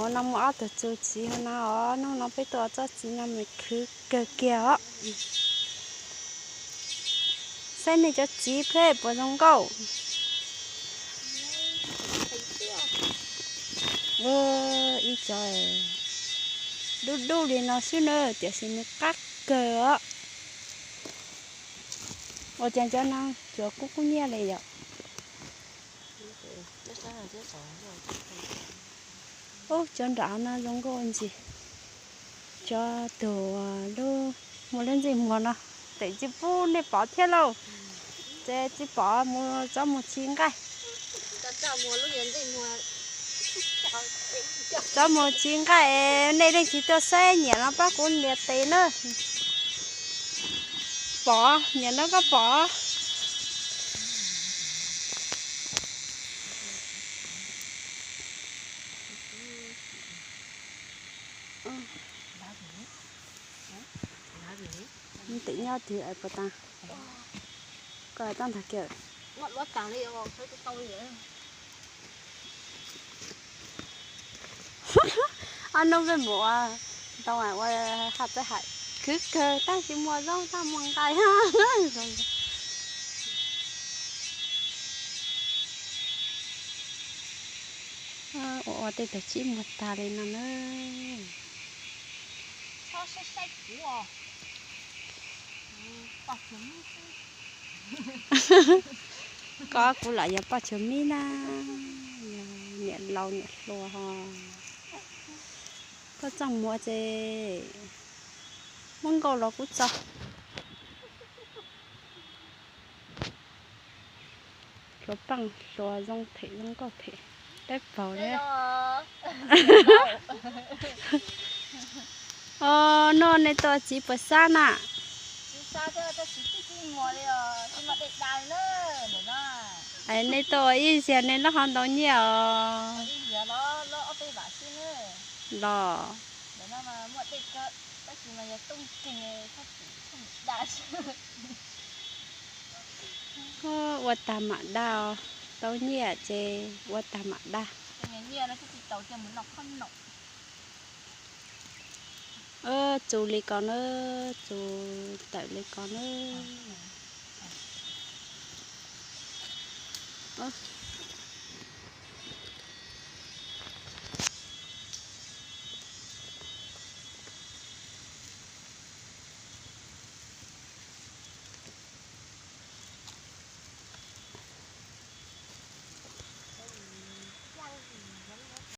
Ua no muaj ob tug txiv hauv no os, hnub no peb tuaj txoj txiv no mas khwv kawg kiag os. Saib nej cov txiv pheb puas zoo nkauj. Ib co dub dub li no xwb na, tiam sis nws qab kawg os. Ua cas cov no cuav kub kub nyiaj li yom? Ub, cov nram no zoo nkauj ntsis. Cov tug lub, muaj lub ntsej muag no, tes tsis pub nej pom thiab lauj. Ces tsis pom, mus txhob mus txi nqaij. Txhob mus txi nqaij, nej leej twg tuaj saib nyiam no pab kuv nias tes na. Pom, nyiam no koj pom. Nws nyob twg puas tas? Koj tau ntag kiag. Ob hnub peb mus ua ntoo ua haj txawj hais khwv kawg, tab sis muaj zaub tab muaj nqaij. Ua ua tej tug tsib muag tag li no na. Koj kuv lam yog poj chua mib na, yog niam laus niam hluas ho. Koj txoj muag ces muab nkauj los kuv txo. Hluas paaj hluas zoo them zoo nkauj them, dawb paug li. Os, noj nej tau txiv puas sab na? Es nej tau ua ib zaug nej lub hov ntau nyiaj os. Los. Ua tag mam da os, tau nyiaj ces ua tag mam da. Txus li ko na, txus tawm li ko na.